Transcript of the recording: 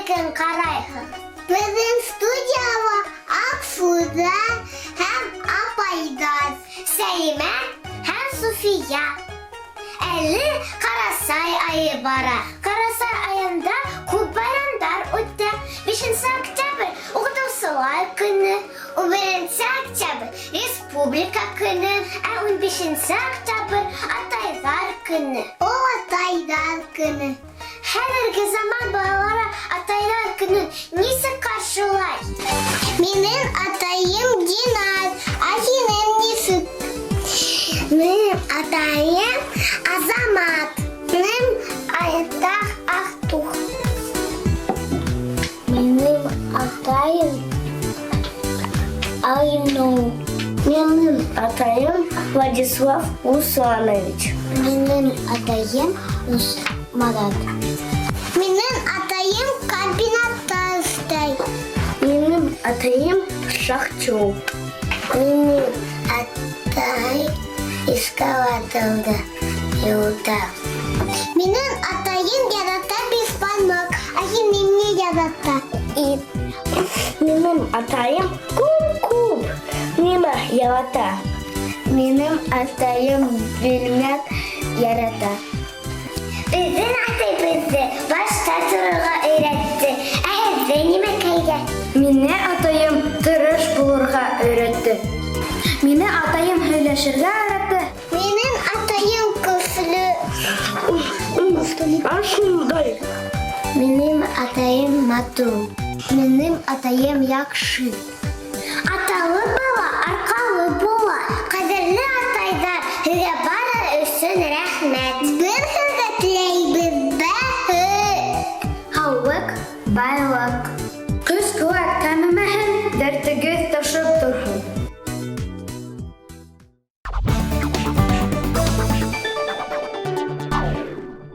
кемдекен ҡарайһың? Беҙҙең студияла Аҡфүҙә һәм апайҙар, Сәлимә һәм Суфия. Әле Ҡарасай айы бара. Ҡарасай айында күп байрамдар үтә. Бишенсе октябрь, Уҡытыусылар көнө, унберенсе октябрь, Республика көнө, ә унбишенсе октябрь, Атайҙар көнө. Олатайҙар көнө. Хәҙерге заман балалары Атайҙар көнөн нисек ҡаршылай? Минең атайым Динар, ә һинең нисек? Минең атайым Азамат. Минең атай Артур. Минең атайым Айнур. Минең атайым Владислав Русланович. Минең атайым Марат. Минең атайым комбинатта эшләй. Минең атайым шахтер. Минең атай эскалаторҙа йөрөтә. Минең атайым ярата бишбармаҡ, ә һин нимә ярата? Ит. Минең атайым күп-күп нимә ярата. Минең атайым билмәк ярата. Беҙҙең атай беҙҙе башта торорға өйрәтте. Ә һеҙҙе нимәкәйгә? Мине атайым тырыш булырға өйрәтте. Мине атайым һөйләшергә өйрәтте. Минең атайым көслө. Шундай. Минең атайым матур. Минең атайым яҡшы. Аталы бала арҡалы була. Ҡәҙерле атайҙар, һеҙгә бары өсөн рәхмәт. Беҙ һеҙгә теләйбеҙ бәхет. Һаулыҡ, байлыҡ.